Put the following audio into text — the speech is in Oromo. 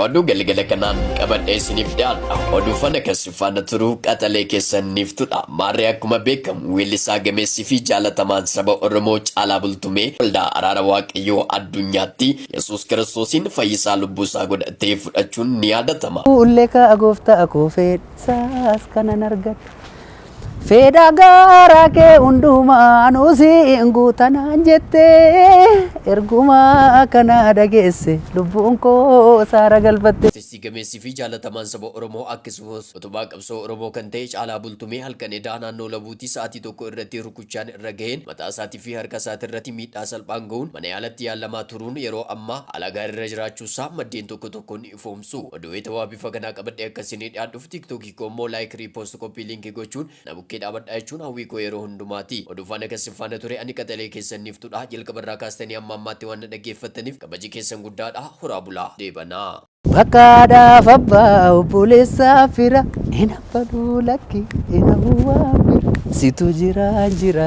Oduu galgala kanaan qabadhee isiniif dhiyaadha. Oduu fana kan si faana turuu qaxalee keessanniiftudha. Maarree akkuma beekamu weellisaa gameessii fi jaalatamaan saba Oromoo Caalaa Bultumee waldaa araara Waaqayyoo addunyaatti Yesuus Kiristoosiin fayyisaa lubbuu isaa godhatee fudhachuun ni yaadatama. Ullee kaa gooftaa koo fedhasaas kanan argadhe. Fedha garaa kee hundumaa nuusiin guutanaan jettee erguma kana dhageesse lubbuun koo saara galfatte. Artistii gameessii fi jaalatamaan saba Oromoo akkasumas utubaa qabsoo Oromoo kan ta'e Caalaa Bultumee halkan edaa naannoo Labuutii sa'aatii 1 irratti rukuchaan irra gaheen mataa isaatii fi harka isaatii irratti miidhaa salphaan gahuun mana yaalatti yaalamaa turuun yeroo ammaa haala gaariirra jiraachuusaa maddeen tokko tokko ni ifoomsu. Oduu wayitawaa bifa kanaa qabadhee akka isinii dhiyaadhuuf TikTok koo immoo like, repost, copy link gochuun na bukkee dhaabadhaa jechuun hawwii koo yeroo hundumaati. Oduu faana kan sin faana ture ani qaxalee keessan Niftudha. Jalqaba irraa kaastanii hamma ammaatti waan na dhaggeeffattaniif kabaji keessan guddaadha. Horaa bulaa. Deebanaa. Bakka haadhaaf abbaa obboleessaa fira hin haffanuu lakki hin hafu waan bira situ jiraan jira.